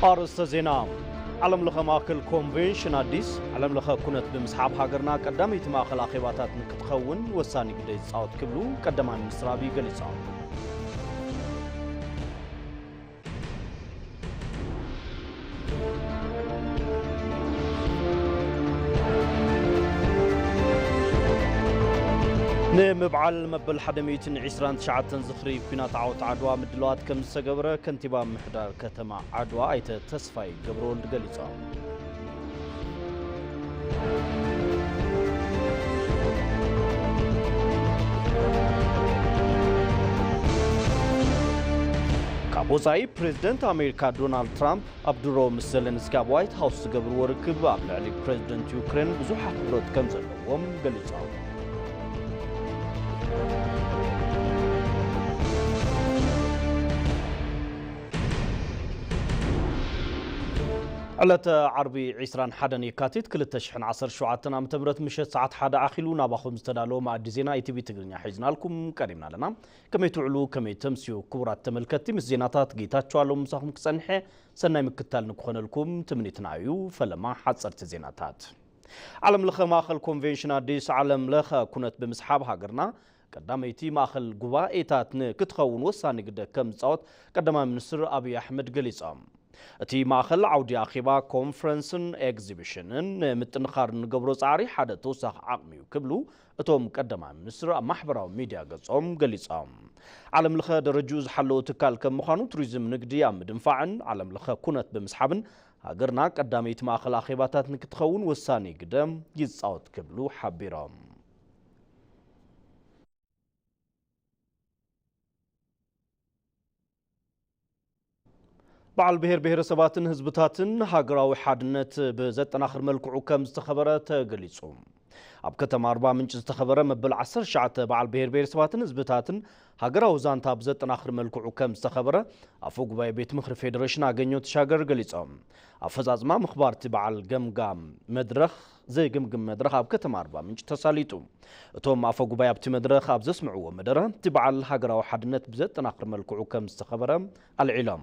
ኣርእስተ ዜና። ዓለም ለኸ ማእከል ኮንቬንሽን ኣዲስ፣ ዓለም ለኸ ኩነት ብምስሓብ ሃገርና ቀዳመይቲ ማእከል ኣኼባታት ንክትኸውን ወሳኒ ግደ ይጻወት ክብሉ ቀዳማይ ሚኒስትር ኣቢይ ገሊጾም። ንምብዓል መበል ሓደ ሚእትን ዕስራን ትሽዓተን ዝኽሪ ኲናት ዓወት ዓድዋ ምድላዋት ከም ዝተገብረ ከንቲባ ምምሕዳር ከተማ ዓድዋ ኣይተ ተስፋይ ገብረወልድ ገሊጾም። ካብ ወጻኢ፣ ፕሬዝደንት ኣሜሪካ ዶናልድ ትራምፕ ኣብ ድሮ ምስ ዘለንስኪ ኣብ ዋይት ሃውስ ዝገብርዎ ርክብ ኣብ ልዕሊ ፕሬዝደንት ዩክሬን ብዙሕ ኣኽብሮት ከም ዘለዎም ገሊጾም። ዕለተ ዓርቢ ዕስራን ሓደን የካቲት ክልተ ሽሕን ዓሰርተ ሸውዓተን ዓመተ ምህረት ምሸት ሰዓት ሓደ ኣኺሉ ናባኹም ዝተዳለወ መኣዲ ዜና ኢቲቪ ትግርኛ ሒዝናልኩም ቀሪብና ኣለና። ከመይ ትውዕሉ፣ ከመይ ተምስዩ? ክቡራት ተመልከትቲ፣ ምስ ዜናታት ጌታቸው ኣለሙ ምሳኹም ክጸንሐ ሰናይ ምክታል ንክኾነልኩም ትምኒትና እዩ። ፈለማ ሓጸርቲ ዜናታት። ዓለም ለኸ ማእኸል ኮንቬንሽን ኣዲስ ዓለም ለኸ ኩነት ብምስሓብ ሃገርና ቀዳመይቲ ማእኸል ጉባኤታት ንክትኸውን ወሳኒ ግደ ከም ዝጻወት ቀዳማይ ሚኒስትር ኣብይ ኣሕመድ ገሊጾም። እቲ ማእኸል ዓውዲ ኣኼባ፣ ኮንፈረንስን ኤግዚቢሽንን ንምጥንኻር ንገብሮ ጻዕሪ ሓደ ተወሳኺ ዓቕሚ እዩ ክብሉ እቶም ቀዳማይ ሚኒስትር ኣብ ማሕበራዊ ሚድያ ገጾም ገሊጾም። ዓለም ለኸ ደረጅኡ ዝሓለወ ትካል ከም ምዃኑ ቱሪዝም ንግዲ ኣብ ምድንፋዕን ዓለም ለኸ ኩነት ብምስሓብን ሃገርና ቀዳመይቲ ማእኸል ኣኼባታት ንክትኸውን ወሳኒ ግደ ይጻወት ክብሉ ሓቢሮም። በዓል ብሄር ብሄረሰባትን ህዝብታትን ሃገራዊ ሓድነት ብዘጠናኽር መልክዑ ከም ዝተኸበረ ተገሊጹ። ኣብ ከተማ ኣርባ ምንጭ ዝተኸበረ መበል ዓሰርተ ትሽዓተ በዓል ብሄር ብሄረሰባትን ህዝብታትን ሃገራዊ ዛንታ ብዘጠናኽር መልክዑ ከም ዝተኸበረ ኣፈ ጉባኤ ቤት ምኽሪ ፌዴሬሽን ኣገኘሁ ተሻገር ገሊጾም። ኣፈጻጽማ ምኽባር እቲ በዓል ገምጋም መድረኽ፣ ዝግምግም መድረኽ ኣብ ከተማ ኣርባ ምንጭ ተሳሊጡ። እቶም ኣፈ ጉባኤ ኣብቲ መድረኽ ኣብ ዘስምዕዎ መደረ፣ እቲ በዓል ሃገራዊ ሓድነት ብዘጠናኽር መልክዑ ከም ዝተኸበረ ኣልዒሎም።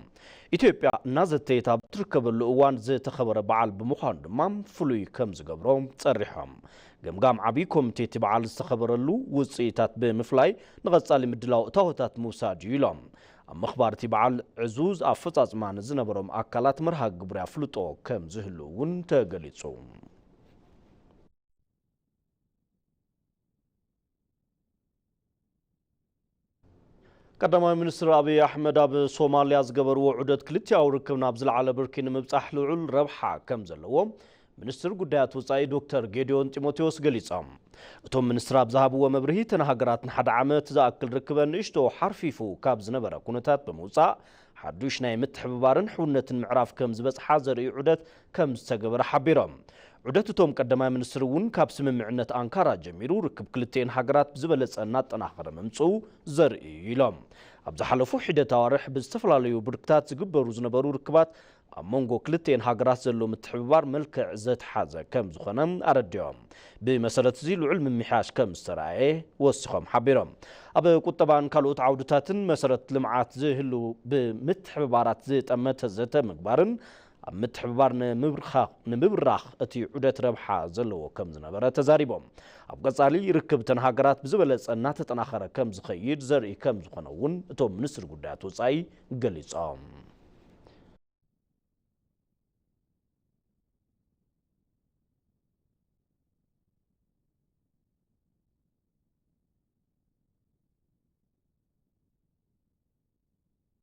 ኢትዮጵያ እናዘተየት ኣብ ትርከበሉ እዋን ዝተኸበረ በዓል ብምዃኑ ድማ ፍሉይ ከም ዝገብሮ ጸሪሖም። ገምጋም ዓብዪ ኮሚቴ እቲ በዓል ዝተኸበረሉ ውጽኢታት ብምፍላይ ንቐጻሊ ምድላው እታወታት ምውሳድ እዩ ኢሎም። ኣብ ምኽባር እቲ በዓል ዕዙዝ ኣፈጻጽማ ንዝነበሮም ኣካላት መርሃ ግብሪ ኣፍልጦ ከም ዝህሉ እውን ተገሊጹ። ቀዳማይ ሚኒስትር ኣብይ ኣሕመድ ኣብ ሶማልያ ዝገበርዎ ዑደት ክልቲኣዊ ርክብ ናብ ዝለዓለ ብርኪ ንምብጻሕ ልዑል ረብሓ ከም ዘለዎ ሚኒስትር ጉዳያት ወጻኢ ዶክተር ጌዲዮን ጢሞቴዎስ ገሊጾም። እቶም ሚኒስትር ኣብ ዝሃብዎ መብርሂ፣ እተን ሃገራት ንሓደ ዓመት ዝኣክል ርክበን ንእሽቶ ሓርፊፉ ካብ ዝነበረ ኩነታት ብምውጻእ፣ ሓዱሽ ናይ ምትሕብባርን ሕውነትን ምዕራፍ ከም ዝበጽሓ ዘርኢ ዑደት ከም ዝተገበረ ሓቢሮም። ዑደት እቶም ቀዳማይ ሚኒስትር እውን ካብ ስምምዕነት ኣንካራ ጀሚሩ ርክብ ክልቲኤን ሃገራት ብዝበለጸ እናጠናኸረ ምምጽኡ ዘርኢ እዩ ኢሎም። ኣብ ዝሓለፉ ሒደት ኣዋርሕ ብዝተፈላለዩ ብርክታት ዝግበሩ ዝነበሩ ርክባት ኣብ መንጎ ክልቲኤን ሃገራት ዘሎ ምትሕብባር መልክዕ ዘትሓዘ ከም ዝኾነ ኣረዲኦም። ብመሰረት እዚ ልዑል ምምሕያሽ ከም ዝተረኣየ ወሲኾም ሓቢሮም። ኣብ ቁጠባን ካልኦት ዓውድታትን መሰረት ልምዓት ዝህሉ ብምትሕብባራት ዝጠመተ ዘተ ምግባርን ኣብ ምትሕብባር ንምብርኻኽ-፣ ንምብራኽ እቲ ዑደት ረብሓ ዘለዎ ከም ዝነበረ ተዛሪቦም። ኣብ ቀጻሊ ርክብ እተን ሃገራት ብዝበለጸ እናተጠናኸረ ከም ዝኸይድ ዘርኢ ከም ዝኾነ እውን እቶም ሚኒስትር ጉዳያት ወጻኢ ገሊጾም።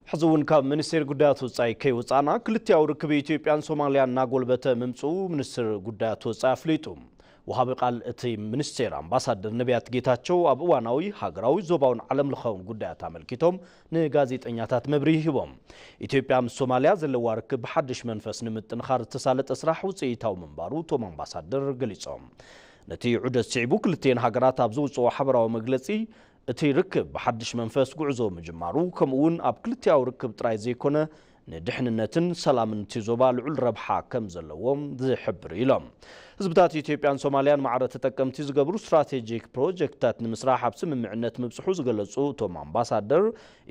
ሕዚ እውን ካብ ሚኒስቴር ጉዳያት ወጻኢ ከይወጻእና፣ ክልቲኣዊ ርክብ ኢትዮጵያን ሶማልያን እናጎልበተ ምምጽኡ ሚኒስትር ጉዳያት ወጻኢ ኣፍሊጡ። ወሃቢ ቃል እቲ ሚኒስቴር ኣምባሳደር ነቢያት ጌታቸው ኣብ እዋናዊ ሃገራዊ፣ ዞባውን ዓለም ለኻውን ጉዳያት ኣመልኪቶም ንጋዜጠኛታት መብርሂ ሂቦም። ኢትዮጵያ ምስ ሶማልያ ዘለዋ ርክብ ብሓድሽ መንፈስ ንምጥንኻር ዝተሳለጠ ስራሕ ውፅኢታዊ ምንባሩ እቶም ኣምባሳደር ገሊጾም። ነቲ ዑደት ስዒቡ ክልቲኤን ሃገራት ኣብ ዘውፅኦ ሓበራዊ መግለፂ፣ እቲ ርክብ ብሓድሽ መንፈስ ጉዕዞ ምጅማሩ፣ ከምኡ እውን ኣብ ክልቲኣዊ ርክብ ጥራይ ዘይኮነ ንድሕንነትን ሰላምን እቲ ዞባ ልዑል ረብሓ ከም ዘለዎ ዝሕብር ኢሎም። ህዝብታት ኢትዮጵያን ሶማልያን ማዕረ ተጠቀምቲ ዝገብሩ ስትራቴጂክ ፕሮጀክትታት ንምስራሕ ኣብ ስምምዕነት ምብጽሑ ዝገለጹ እቶም ኣምባሳደር፣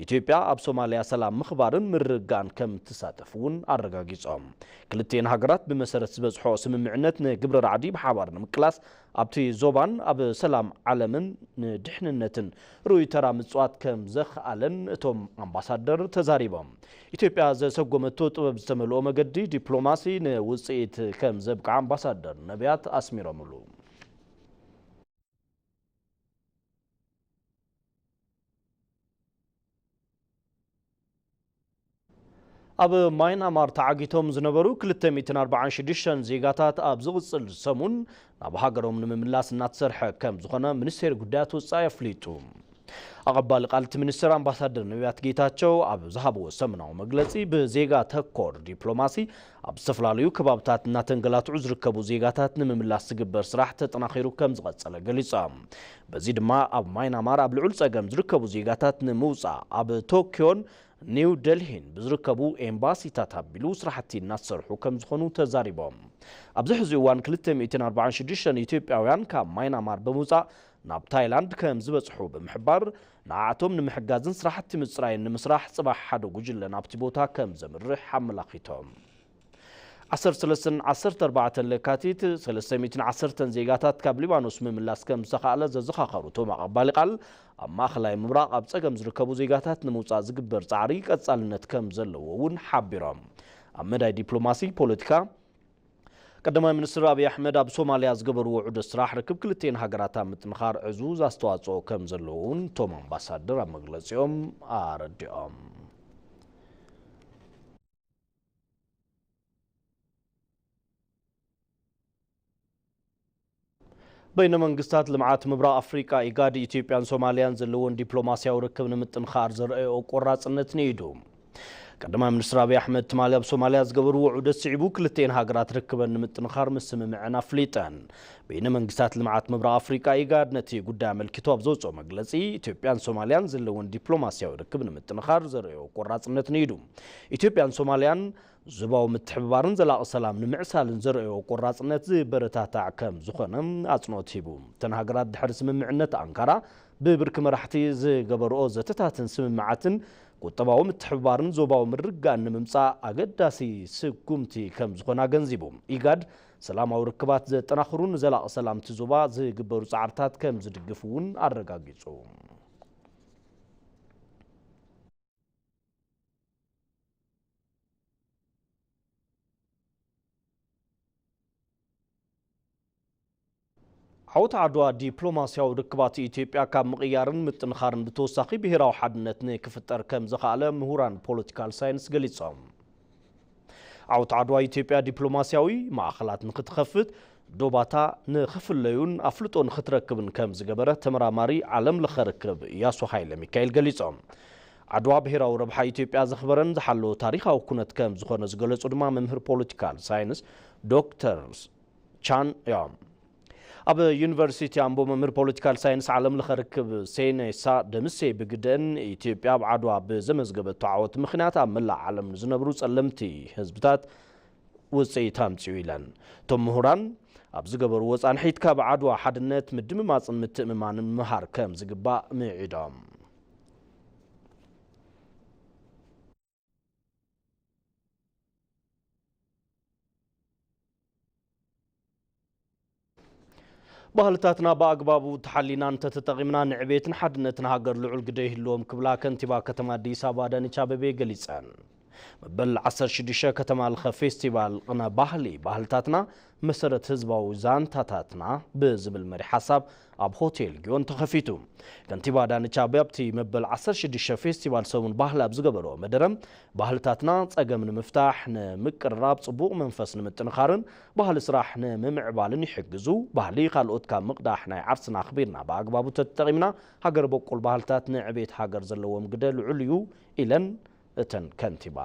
ኢትዮጵያ ኣብ ሶማልያ ሰላም ምኽባርን ምርግጋእን ከም ትሳተፍ እውን ኣረጋጊጾም። ክልቲኤን ሃገራት ብመሰረት ዝበጽሖ ስምምዕነት ንግብረ ራዕዲ ብሓባር ንምቅላስ ኣብቲ ዞባን ኣብ ሰላም ዓለምን ንድሕንነትን ርኡይ ተራ ምጽዋት ከም ዘኽኣለን እቶም ኣምባሳደር ተዛሪቦም። ኢትዮጵያ ዘሰጎመቶ ጥበብ ዝተመልኦ መገዲ ዲፕሎማሲ ንውጽኢት ከም ዘብቅዓ ኣምባሳደር ነቢያት ኣስሚሮምሉ። ኣብ ማይናማር ተዓጊቶም ዝነበሩ ክልተ ሚእትን ኣርባዓን ሽዱሽተን ዜጋታት ኣብ ዝቕጽል ሰሙን ናብ ሃገሮም ንምምላስ እናተሰርሐ ከም ዝኾነ ሚኒስቴር ጉዳያት ወጻኢ ኣፍሊጡ። ኣቐባሊ ቃል እቲ ሚኒስትር ኣምባሳደር ነቢያት ጌታቸው ኣብ ዝሃብዎ ሰሙናዊ መግለጺ፣ ብዜጋ ተኮር ዲፕሎማሲ ኣብ ዝተፈላለዩ ከባብታት እናተንገላትዑ ዝርከቡ ዜጋታት ንምምላስ ዝግበር ስራሕ ተጠናኺሩ ከም ዝቐጸለ ገሊጾም። በዚ ድማ ኣብ ማይናማር ኣብ ልዑል ጸገም ዝርከቡ ዜጋታት ንምውጻእ ኣብ ቶኪዮን ኒው ደልሂን ብዝርከቡ ኤምባሲታት ኣቢሉ ስራሕቲ እናሰርሑ ከም ዝኾኑ ተዛሪቦም። ኣብዚ ሕዚ እዋን ክልተ ሚእትን ኣርባዓን ሽዱሽተን ኢትዮጵያውያን ካብ ማይናማር ብምውጻእ ናብ ታይላንድ ከም ዝበጽሑ ብምሕባር፣ ንዓቶም ንምሕጋዝን ስራሕቲ ምጽራይን ንምስራሕ ጽባሕ ሓደ ጉጅለ ናብቲ ቦታ ከም ዘምርሕ ኣመላኺቶም። ዓሰርተ ሰለስተ ዓሰርተ ኣርባዕተ ለካቲት ሰለስተ ሚእትን ዓሰርተን ዜጋታት ካብ ሊባኖስ ምምላስ ከም ዝተኻእለ ዘዘኻኸሩ እቶም ኣቐባሊ ቃል፣ ኣብ ማእኸላይ ምብራቕ ኣብ ጸገም ዝርከቡ ዜጋታት ንምውጻእ ዝግበር ጻዕሪ ቀጻልነት ከም ዘለዎ እውን ሓቢሮም። ኣብ መዳይ ዲፕሎማሲ፣ ፖለቲካ፣ ቀዳማይ ሚኒስትር ኣብይ ኣሕመድ ኣብ ሶማልያ ዝገበርዎ ዑደት ስራሕ ርክብ ክልቲኤን ሃገራት ኣብ ምጥንኻር ዕዙዝ ኣስተዋጽኦ ከም ዘለዎ እውን እቶም ኣምባሳደር ኣብ መግለጺኦም ኣረዲኦም። በይነ መንግስታት ልምዓት ምብራቕ ኣፍሪቃ፣ ኢጋድ፣ ኢትዮጵያን ሶማልያን ዘለዎን ዲፕሎማስያዊ ርክብ ንምጥንኻር ዘርኣዮ ቆራጽነት ንኢዱ። ቀዳማይ ሚኒስትር ኣብይ ኣሕመድ ትማሊ ኣብ ሶማልያ ዝገበርዎ ዑደት ስዒቡ፣ ክልቲኤን ሃገራት ርክበን ንምጥንኻር ምስምምዐን ኣፍሊጠን። በይነ መንግስታት ልምዓት ምብራቕ ኣፍሪቃ፣ ኢጋድ፣ ነቲ ጉዳይ ኣመልኪቱ ኣብ ዘውፅኦ መግለፂ፣ ኢትዮጵያን ሶማልያን ዘለወን ዲፕሎማስያዊ ርክብ ንምጥንኻር ዘርእዮ ቆራፅነት ንኢዱ። ኢትዮጵያን ሶማልያን ዞባዊ ምትሕብባርን ዘላቒ ሰላም ንምዕሳልን ዘርእዮ ቆራፅነት ዝበረታታዕ ከም ዝኾነ ኣፅንኦት ሂቡ። እተን ሃገራት ድሕሪ ስምምዕነት ኣንካራ ብብርኪ መራሕቲ ዝገበርኦ ዘተታትን ስምምዓትን ቁጠባዊ ምትሕብባርን ዞባዊ ምርግጋእን ንምምፃእ ኣገዳሲ ስጉምቲ ከም ዝኾነ ኣገንዚቡ። ኢጋድ ሰላማዊ ርክባት ዘጠናኽሩን ንዘላቒ ሰላም እቲ ዞባ ዝግበሩ ፃዕርታት ከም ዝድግፍ እውን ኣረጋጊፁ። ዓወት ዓድዋ ዲፕሎማስያዊ ርክባት ኢትዮጵያ ካብ ምቕያርን ምጥንኻርን ብተወሳኺ ብሄራዊ ሓድነት ንክፍጠር ከም ዘኽኣለ ምሁራን ፖለቲካል ሳይንስ ገሊጾም። ዓወት ዓድዋ ኢትዮጵያ ዲፕሎማስያዊ ማእኸላት ንክትኸፍት፣ ዶባታ ንክፍለዩን ኣፍልጦ ንክትረክብን ከም ዝገበረ ተመራማሪ ዓለም ለኸ ርክብ እያሱ ሃይለ ሚካኤል ገሊጾም። ዓድዋ ብሄራዊ ረብሓ ኢትዮጵያ ዘኽበረን ዝሓለወ ታሪኻዊ ኩነት ከም ዝኾነ ዝገለጹ ድማ መምህር ፖለቲካል ሳይንስ ዶክተር ቻን እዮም። ኣብ ዩኒቨርሲቲ ኣምቦ መምህር ፖለቲካል ሳይንስ ዓለም ለኸ ርክብ ሴኔሳ ደምሴ ብግደን፣ ኢትዮጵያ ኣብ ዓድዋ ብዘመዝገበቶ ዓወት ምኽንያት ኣብ መላእ ዓለም ንዝነብሩ ጸለምቲ ህዝብታት ውፅኢት ኣምፅኡ ኢለን። እቶም ምሁራን ኣብ ዝገበርዎ ፃንሒት፣ ካብ ዓድዋ ሓድነት፣ ምድምማፅን ምትእምማንን ምሃር ከም ዝግባእ ምዒዶም። ባህልታትና ብኣግባቡ ተሓሊና እንተተጠቒምና፣ ንዕቤትን ሓድነትን ሃገር ልዑል ግደ ይህልዎም ክብላ ከንቲባ ከተማ ኣዲስ ኣበባ ኣዳነች ኣቤቤ ገሊጸን። መበል ዓሰርተ ሽዱሽተ ከተማ ለኸ ፌስቲቫል ቅነ ባህሊ፣ ባህልታትና መሰረት ህዝባዊ ዛንታታትና ብዝብል መሪ ሓሳብ ኣብ ሆቴል ጊዮን ተኸፊቱ። ከንቲባ ኣዳነች ኣቤቤ ኣብቲ መበል ዓሰርተ ሽዱሽተ ፌስቲቫል ሰሙን ባህሊ ኣብ ዝገበርኦ መደረ፣ ባህልታትና ጸገም ንምፍታሕ፣ ንምቅርራብ፣ ጽቡቕ መንፈስ ንምጥንኻርን ባህሊ ስራሕ ንምምዕባልን ይሕግዙ። ባህሊ ካልኦት ካብ ምቕዳሕ ናይ ዓርስና ኣኽቢርና ብኣግባቡ ተተጠቒምና፣ ሃገር በቆል ባህልታት ንዕቤት ሃገር ዘለዎም ግደ ልዑል እዩ ኢለን እተን ከንቲባ።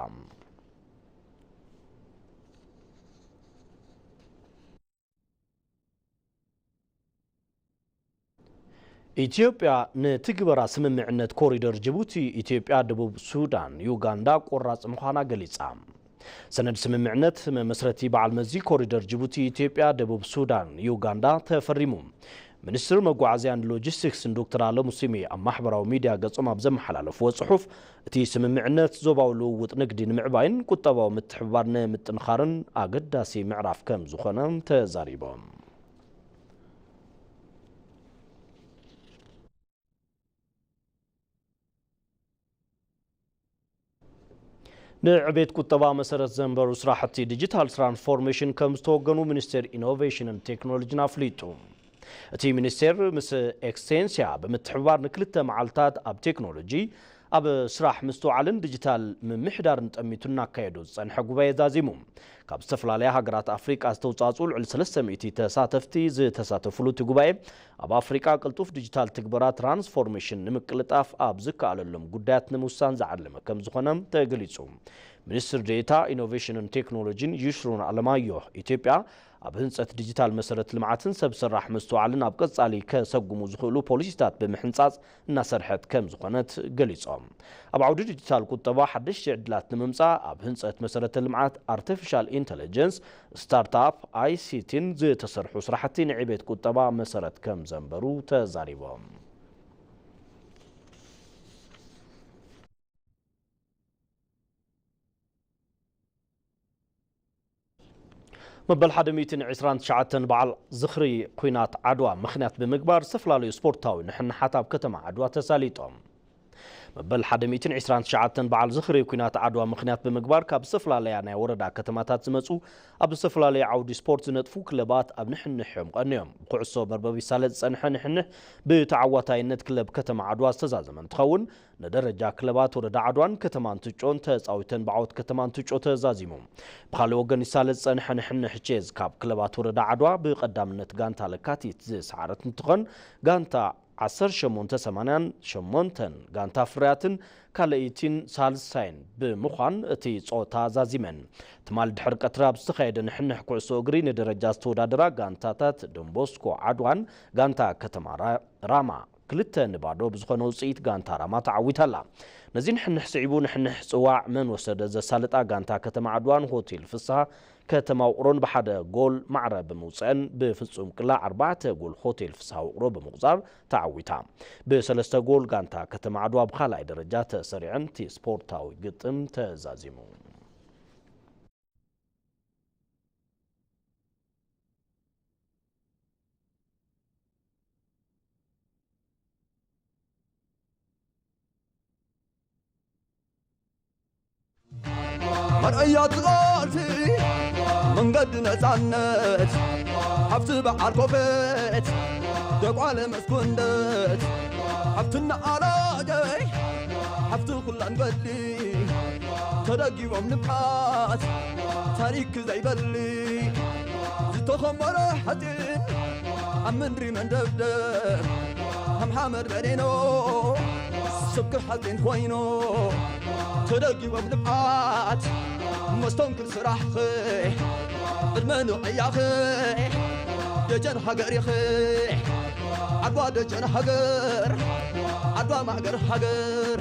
ኢትዮጵያ ንትግበራ ስምምዕነት ኮሪደር ጅቡቲ፣ ኢትዮጵያ፣ ደቡብ ሱዳን፣ ዩጋንዳ ቆራጽ ምዃና ገሊጻ። ሰነድ ስምምዕነት መመስረቲ በዓል መዚ ኮሪደር ጅቡቲ፣ ኢትዮጵያ፣ ደቡብ ሱዳን፣ ዩጋንዳ ተፈሪሙ። ሚኒስትር መጓዓዝያን ሎጂስቲክስን ዶክተር ኣለሙ ስሜ ኣብ ማሕበራዊ ሚድያ ገጾም ኣብ ዘመሓላለፍዎ ጽሑፍ፣ እቲ ስምምዕነት ዞባዊ ልውውጥ ንግዲ ንምዕባይን ቁጠባዊ ምትሕብባር ንምጥንኻርን ኣገዳሲ ምዕራፍ ከም ዝኾነ ተዛሪቦም። ንዕቤት ቁጠባ መሰረት ዘንበሩ ስራሕቲ ዲጂታል ትራንስፎርሜሽን ከም ዝተወገኑ ሚኒስቴር ኢኖቬሽንን ቴክኖሎጂን ኣፍሊጡ። እቲ ሚኒስቴር ምስ ኤክስቴንስያ ብምትሕብባር ንክልተ መዓልታት ኣብ ቴክኖሎጂ ኣብ ስራሕ ምስትውዓልን ዲጂታል ምምሕዳርን ጠሚቱ እናካየዶ ዝጸንሐ ጉባኤ ዛዚሙ። ካብ ዝተፈላለያ ሃገራት ኣፍሪቃ ዝተውጻጹ ልዕሊ ሰለስተ ሚእቲ ተሳተፍቲ ዝተሳተፉሉ እቲ ጉባኤ፣ ኣብ ኣፍሪቃ ቅልጡፍ ዲጂታል ትግበራ ትራንስፎርሜሽን ንምቅልጣፍ ኣብ ዝከኣለሎም ጉዳያት ንምውሳን ዝዓለመ ከም ዝኾነ ተገሊጹ። ሚኒስትር ዴኤታ ኢኖቬሽንን ቴክኖሎጂን ዩሽሩን ኣለማዮ፣ ኢትዮጵያ ኣብ ህንጸት ዲጂታል መሰረት ልምዓትን ሰብ ሰራሕ ምስትውዓልን ኣብ ቀጻሊ ከሰጉሙ ዝኽእሉ ፖሊሲታት ብምሕንጻጽ እናሰርሐት ከም ዝኾነት ገሊጾም። ኣብ ዓውዲ ዲጂታል ቁጠባ ሓደሽቲ ዕድላት ንምምጻእ ኣብ ህንጸት መሰረተ ልምዓት ኣርቲፊሻል ኢንተለጀንስ፣ ስታርታፕ፣ ኣይሲቲን ዝተሰርሑ ስራሕቲ ንዕቤት ቁጠባ መሰረት ከም ዘንበሩ ተዛሪቦም። መበል ሓደ ሚእትን ዕስራን ትሽዓተን በዓል ዝኽሪ ኲናት ዓድዋ ምኽንያት ብምግባር ዝተፈላለዩ ስፖርታዊ ንሕንሓት ኣብ ከተማ ዓድዋ ተሳሊጦም። መበል ሓደ ሚእትን ዕስራን ትሽዓተን በዓል ዝኽሪ ኲናት ዓድዋ ምኽንያት ብምግባር ካብ ዝተፈላለያ ናይ ወረዳ ከተማታት ዝመጹ ኣብ ዝተፈላለየ ዓውዲ ስፖርት ዝነጥፉ ክለባት ኣብ ንሕንሕ እዮም ቀንዮም። ብኩዕሶ መርበብ ይሳለጥ ዝጸንሐ ንሕንሕ ብተዓዋታይነት ክለብ ከተማ ዓድዋ ዝተዛዘመ እንትኸውን፣ ንደረጃ ክለባት ወረዳ ዓድዋን ከተማ እንትጮን ተጻዊተን ብዓወት ከተማ እንትጮ ተዛዚሙ። ብኻልእ ወገን ይሳለጥ ዝጸንሐ ንሕንሕ ቼዝ ካብ ክለባት ወረዳ ዓድዋ ብቐዳምነት ጋንታ ለካቲት ዝሰዓረት እንትኾን፣ ጋንታ ዓሰርተ ሸሞንተ ሰማንያን ሸሞንተን ጋንታ ፍርያትን ካልኣይቲን ሳልሳይን ብምዃን እቲ ጾታ ዛዚመን። ትማል ድሕሪ ቀትሪ ኣብ ዝተኻየደ ንሕንሕ ኩዕሶ እግሪ ንደረጃ ዝተወዳደራ ጋንታታት ዶንቦስኮ ዓድዋን ጋንታ ከተማ ራ-፣ ራማ ክልተ ንባዶ ብዝኾነ ውጽኢት ጋንታ ራማ ተዓዊታ ኣላ። ነዚ ንሕንሕ ስዒቡ ንሕንሕ ጽዋዕ መን ወሰደ ዘሳልጣ ጋንታ ከተማ ዓድዋን ሆቴል ፍስሃ ከተማ ውቕሮን ብሓደ ጎል ማዕረ ብምውጽአን ብፍጹም ቅላ ኣርባዕተ ጎል ሆቴል ፍስሃ ውቕሮ ብምቑጻር ተዓዊታ። ብሰለስተ ጎል ጋንታ ከተማ ዓድዋ ብኻልኣይ ደረጃ ተሰሪዐን እቲ ስፖርታዊ ግጥም ተዛዚሙ። መርኣያ እቲ ቃልሲ መንገዲ ነፃነት፣ ሃብቲ በዓል ኮፈት፣ ደጓለ መስኮንደት፣ ሃብትና ኣላገይ፣ ሃብቲ ኩላን በሊ፣ ተደጊቦም ንብዓት፣ ታሪክ ዘይበሊ፣ ዝተኸመረ ሓፂን፣ ኣብ ምድሪ መንደብደብ፣ ከም ሓመድ በዴኖ፣ ስብኪ ሓፂን ኮይኑ፣ ተደጊቦም ንብዓት፣ መስተንክር ስራሕኺ፣ ዕድመ ንቕያኺ፣ ደጀን ሃገር ኢኺ፣ ዓድዋ ደጀን ሃገር፣ ዓድዋ ማእገር ሃገር።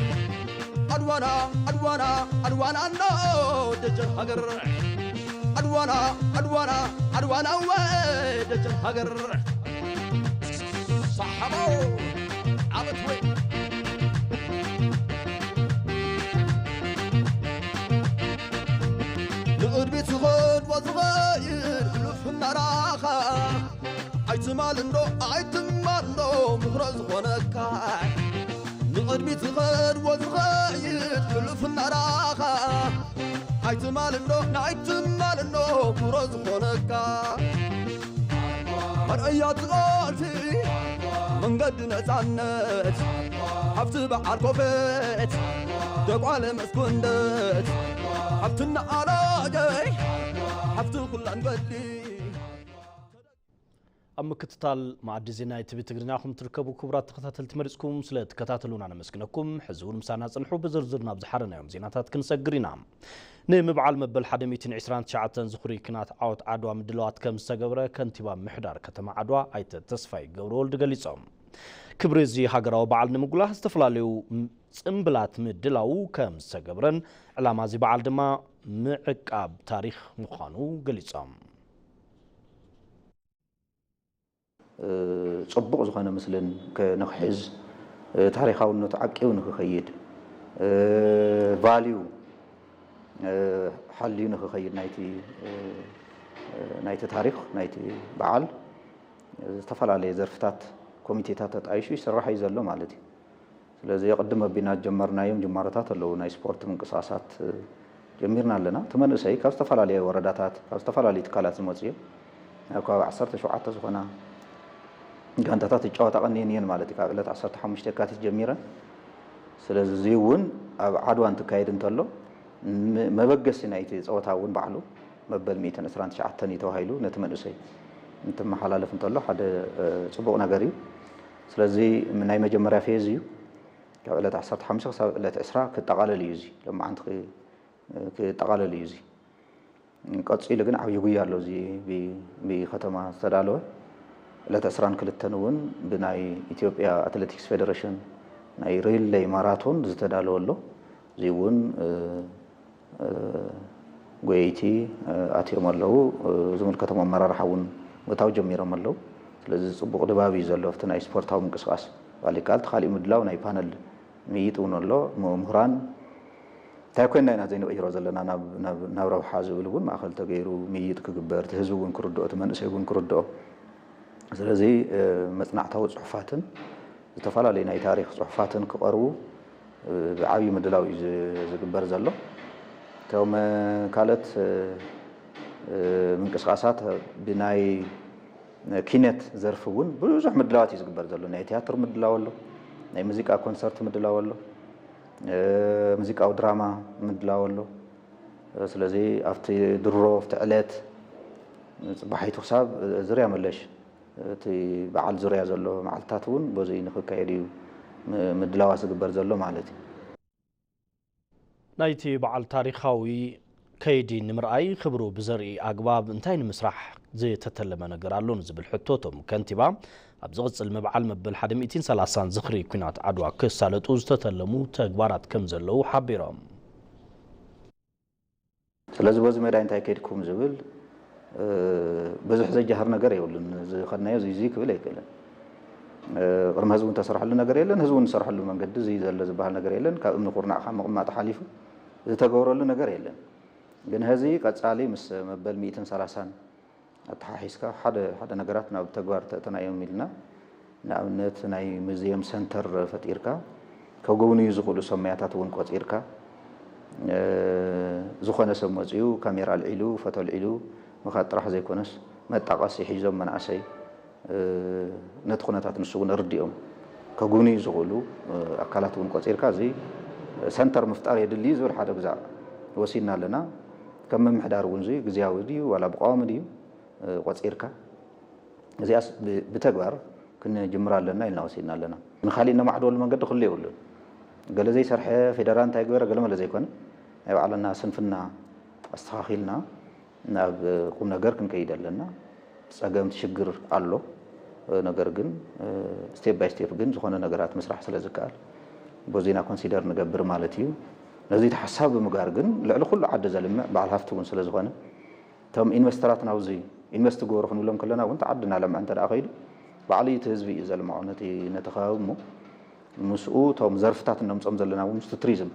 ዓድዋና፣ ዓድዋና፣ ዓድዋና፣ ኣኖ ደጀን ሃገር። ዓድዋና፣ ዓድዋና፣ ዓድዋና፣ ወ ደጀን ሃገር። ሳሓባው ዓመት ወይ ንቕድሚት ዝኸድ ወዝኸይድ ሕሉፍ እናራኻ ኣይትማል እንዶ ኣይትማል እንዶ ምኽሮ ዝኾነካ ንቕድሚት ዝኸድ ወዝኸይድ ሕሉፍ እናራኻ ኣይትማል እንዶ ናይ ትማል እንዶ ምኽሮ ዝኾነካ መርኣያ እቲ ቃልሲ መንገዲ ነፃነት ሃብቲ በዓል ኮፈት ደጓለ መስኮንደት ሃብትና ኣላገይ ሃብቲ ኩላን በሊ ኣብ ምክትታል መኣዲ ዜና ኢቲቪ ትግርኛ ኹም ትርከቡ ክቡራት ተኸታተልቲ መሪጽኩም ስለ ትከታተሉና ነመስግነኩም። ሕዚ እውን ምሳና ጽንሑ። ብዝርዝር ናብ ዝሓረናዮም ዜናታት ክንሰግር ኢና። ንምብዓል መበል ሓደ ሚእትን ዕስራን ትሽዓተን ዝኽሪ ኲናት ዓወት ዓድዋ ምድላዋት ከም ዝተገብረ ከንቲባ ምሕዳር ከተማ ዓድዋ ኣይተ ተስፋይ ገብረወልድ ገሊጾም። ክብሪ እዚ ሃገራዊ በዓል ንምጉላህ ዝተፈላለዩ ጽምብላት ምድላው ከም ዝተገብረን ዕላማ እዚ በዓል ድማ ምዕቃብ ታሪኽ ምዃኑ ገሊጾም። ጽቡቕ ዝኾነ ምስልን ንክሕዝ፣ ታሪኻውነቱ ዓቂቡ ንክኸይድ፣ ቫልዩ ሓልዩ ንክኸይድ ናይቲ ናይቲ ታሪኽ ናይቲ በዓል ዝተፈላለየ ዘርፍታት ኮሚቴታት ተጣይሹ ይስራሕ እዩ ዘሎ ማለት እዩ። ስለዚ ቅድም ኣቢልና ዝጀመርናዮም ጅማሮታት ኣለዉ። ናይ ስፖርት ምንቅስቃሳት ጀሚርና ኣለና። እቲ መንእሰይ ካብ ዝተፈላለየ ወረዳታት ካብ ዝተፈላለዩ ትካላት ዝመፁ እዮም። ኣብ ከባቢ ዓሰርተ ሸውዓተ ዝኾና ጋንታታት ይጫወታ ቀኒየን እየን ማለት እዩ። ካብ ዕለት ዓሰርተ ሓሙሽተ የካቲት ጀሚረን። ስለዚ እዚ እውን ኣብ ዓድዋ እንትካየድ እንተሎ መበገሲ ናይቲ ፀወታ እውን ባዕሉ መበል ሚእትን ዕስራን ትሽዓተን እዩ ተባሂሉ ነቲ መንእሰይ እንትመሓላለፍ እንተሎ ሓደ ፅቡቕ ነገር እዩ። ስለዚ ናይ መጀመርያ ፌዝ እዩ። ካብ ዕለት ዓሰርተ ሓሙሽተ ክሳብ ዕለት ዕስራ ክጠቓለል እዩ እዚ ሎማዓንቲ ክጠቓለል እዩ እዚ። ቀፂሉ ግን ዓብዪ ጉያ ኣሎ። እዚ ብከተማ ዝተዳለወ ዕለት ዕስራን ክልተን እውን ብናይ ኢትዮጵያ ኣትሌቲክስ ፌደሬሽን ናይ ሪሌይ ማራቶን ዝተዳለወ ኣሎ። እዚ እውን ጎየይቲ ኣትዮም ኣለዉ። ዝምልከቶም ኣመራርሓ እውን ምእታው ጀሚሮም ኣለዉ። ስለዚ ፅቡቕ ድባብ እዩ ዘሎ ኣብቲ ናይ ስፖርታዊ ምንቅስቃስ። ባሊካል እቲ ካሊእ ምድላው ናይ ፓነል ምይጥ እውን ኣሎ። ምሁራን እንታይ ኮይና ኢና ዘይንቕይሮ ዘለና ናብ ረብሓ ዝብል እውን ማእኸል ተገይሩ ምይጥ ክግበር፣ እቲ ህዝቢ እውን ክርድኦ፣ እቲ መንእሰይ እውን ክርድኦ። ስለዚ መፅናዕታዊ ፅሑፋትን ዝተፈላለዩ ናይ ታሪክ ፅሑፋትን ክቐርቡ ብዓብዪ ምድላው እዩ ዝግበር ዘሎ። እቶም ካልኦት ምንቅስቃሳት ብናይ ኪነት ዘርፊ እውን ብዙሕ ምድላዋት እዩ ዝግበር ዘሎ። ናይ ቲያትር ምድላው ኣሎ፣ ናይ ሙዚቃ ኮንሰርት ምድላው ኣሎ፣ ሙዚቃዊ ድራማ ምድላው ኣሎ። ስለዚ ኣብቲ ድሮ ኣብቲ ዕለት ፅባሒቱ ክሳብ ዝርያ መለሽ እቲ በዓል ዙርያ ዘሎ መዓልትታት እውን በዚ ንክካየድ እዩ ምድላዋት ዝግበር ዘሎ ማለት እዩ። ናይቲ በዓል ታሪኻዊ ከይዲ ንምርኣይ ክብሩ ብዘርኢ ኣግባብ እንታይ ንምስራሕ ዝተተለመ ነገር ኣሎ ንዝብል ሕቶ እቶም ከንቲባ ኣብ ዝቕፅል ምብዓል መበል ሓደ ሚእትን ሰላሳን ዝኽሪ ኲናት ዓድዋ ክሳለጡ ዝተተለሙ ተግባራት ከም ዘለዉ ሓቢሮም። ስለዚ በዚ ሜዳ እንታይ ከድኩም ዝብል ብዙሕ ዘጃህር ነገር የብሉን። ዝኸድናዮ እዚ ክብል ኣይክእልን። ቅድሚ ህዝቡ እንተሰርሐሉ ነገር የለን፣ ህዝቡ እንሰርሐሉ መንገዲ እዚ ዘሎ ዝበሃል ነገር የለን። ካብ እምኒ ኩርናዕ ካብ ምቕማጥ ሓሊፉ ዝተገብረሉ ነገር የለን። ግን ህዚ ቀፃሊ ምስ መበል ሚእትን ሰላሳን ኣተሓሒዝካ ሓደ ሓደ ነገራት ናብ ተግባር ተእተናዮም ኢልና ንኣብነት ናይ ሙዚየም ሰንተር ፈጢርካ ከጎብንዩ ዝኽእሉ ሰብ ሞያታት እውን ቆፂርካ ዝኾነ ሰብ መፂኡ ካሜራ ኣልዒሉ ፎቶ ኣልዒሉ ምኻድ ጥራሕ ዘይኮነስ መጣቐሲ ሒዞም መናእሰይ ነቲ ኩነታት ንሱ እውን ኣርዲኦም ከጉብንዩ ዝኽእሉ ኣካላት እውን ቆፂርካ እዚ ሰንተር ምፍጣር የድሊ ዝብል ሓደ ግዛዕ ወሲድና ኣለና። ከም ምምሕዳር እውን እዚ ግዝያዊ ድዩ ዋላ ብቋሚ ድዩ ቆፂርካ እዚኣስ ብተግባር ክንጅምር ኣለና ኢልና ወሲድና ኣለና። ንካሊእ ነማዕድወሉ መንገዲ ክህሉ የብሉን። ገለ ዘይሰርሐ ፌደራል እንታይ ገበረ ገለ መለ ዘይኮነ ናይ ባዕልና ስንፍና ኣስተኻኺልና ናብ ቁም ነገር ክንከይድ ኣለና። ፀገም ሽግር ኣሎ። ነገር ግን ስቴፕ ባይ ስቴፕ ግን ዝኾነ ነገራት ምስራሕ ስለ ዝከኣል በዚና ኮንሲደር ንገብር ማለት እዩ። ነዚ ተሓሳቢ ብምጋር ግን ልዕሊ ኩሉ ዓዲ ዘልምዕ በዓል ሃፍቲ እውን ስለ ዝኾነ እቶም ኢንቨስተራት ናብዚ ኢንቨስት ግበሩ ክንብሎም ከለና እውን ተዓዲ እናለምዐ እንተ ደኣ ከይዱ ባዕሉ እቲ ህዝቢ እዩ ዘልምዖ ነቲ ነቲ ከባቢ እሞ ምስኡ እቶም ዘርፍታት እነምፆም ዘለና እውን ምስቲ ቱሪዝም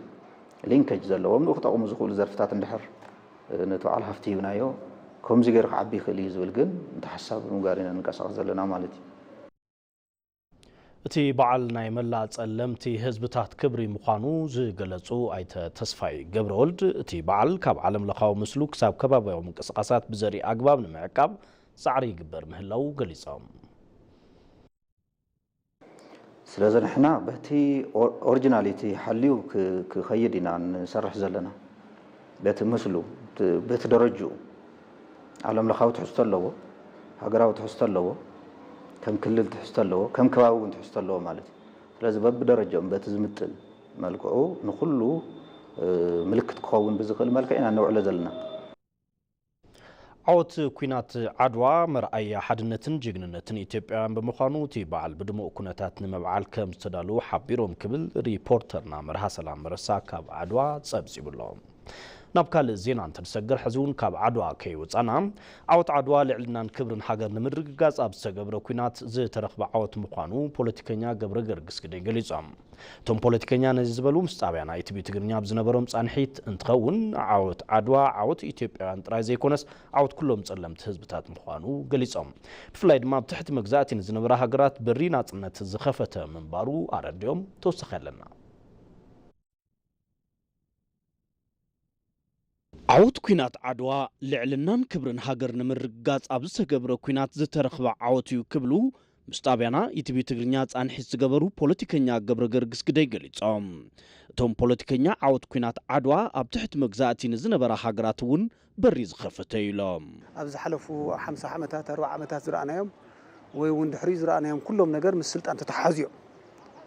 ሊንከጅ ዘለዎም ንኡ ክጠቕሙ ዝኽእሉ ዘርፍታት እንድሕር ነቲ በዓል ሃፍቲ ሂብናዮ ከምዚ ገይሩ ክዓቢ ይኽእል እዩ ዝብል ግን እቲ ሓሳብ ብምግባር ኢና ንንቀሳቐስ ዘለና ማለት እዩ። እቲ በዓል ናይ መላእ ጸለምቲ ህዝብታት ክብሪ ምዃኑ ዝገለጹ ኣይተ ተስፋይ ገብረወልድ እቲ በዓል ካብ ዓለም ለኻዊ ምስሉ ክሳብ ከባቢያዊ ምንቅስቓሳት ብዘርኢ ኣግባብ ንምዕቃብ ጻዕሪ ይግበር ምህላው ገሊጾም። ስለዚ ንሕና በቲ ኦሪጂናሊቲ ሓልዩ ክኸይድ ኢና ንሰርሕ ዘለና። በቲ ምስሉ በቲ ደረጅኡ ዓለም ለኻዊ ትሕዝቶ ኣለዎ፣ ሃገራዊ ትሕዝቶ ኣለዎ፣ ከም ክልል ትሕዝቶ ኣለዎ፣ ከም ከባቢ እውን ትሕዝቶ ኣለዎ ማለት እዩ። ስለዚ በብደረጃኦም በቲ ዝምጥን መልክዑ ንኩሉ ምልክት ክኸውን ብዝኽእል መልክዕ ኢና ነውዕሎ ዘለና። ዓወት ኲናት ዓድዋ መርኣያ ሓድነትን ጅግንነትን ኢትዮጵያውያን ብምዃኑ፣ እቲ በዓል ብድሙቕ ኩነታት ንምብዓል ከም ዝተዳለዉ ሓቢሮም ክብል ሪፖርተርና መርሃ ሰላም መረሳ ካብ ዓድዋ ጸብጺቡ ኣሎ። ናብ ካልእ ዜና እንትንሰግር፣ ሕዚ እውን ካብ ዓድዋ ከይወጻና፣ ዓወት ዓድዋ ልዕልናን ክብርን ሃገር ንምርግጋጽ ኣብ ዝተገብረ ኲናት ዝተረኽበ ዓወት ምዃኑ ፖለቲከኛ ገብረ ገርግስ ግደይ ገሊጾም። እቶም ፖለቲከኛ ነዚ ዝበሉ ምስ ጣብያና ኢቲቪ ትግርኛ ኣብ ዝነበሮም ጻንሒት እንትኸውን፣ ዓወት ዓድዋ ዓወት ኢትዮጵያውያን ጥራይ ዘይኮነስ ዓወት ኩሎም ጸለምቲ ህዝብታት ምዃኑ ገሊጾም። ብፍላይ ድማ ኣብ ትሕቲ መግዛእቲ ንዝነበራ ሃገራት በሪ ናጽነት ዝኸፈተ ምንባሩ ኣረዲኦም። ተወሳኺ ኣለና። ዓወት ኲናት ዓድዋ ልዕልናን ክብርን ሃገር ንምርግጋጽ ኣብ ዝተገብረ ኲናት ዝተረኽበ ዓወት እዩ ክብሉ ምስ ጣብያና ኢቲቪ ትግርኛ ጻንሒት ዝገበሩ ፖለቲከኛ ገብረ ገርግስ ግደይ ገሊጾም። እቶም ፖለቲከኛ ዓወት ኲናት ዓድዋ ኣብ ትሕቲ መግዛእቲ ንዝነበራ ሃገራት እውን በሪ ዝኸፈተ እዩ ኢሎም። ኣብ ዝሓለፉ ሓምሳ ዓመታት፣ ኣርብዓ ዓመታት ዝረኣናዮም ወይ እውን ድሕሪኡ ዝረኣናዮም ኩሎም ነገር ምስ ስልጣን ተተሓሓዙ እዮም።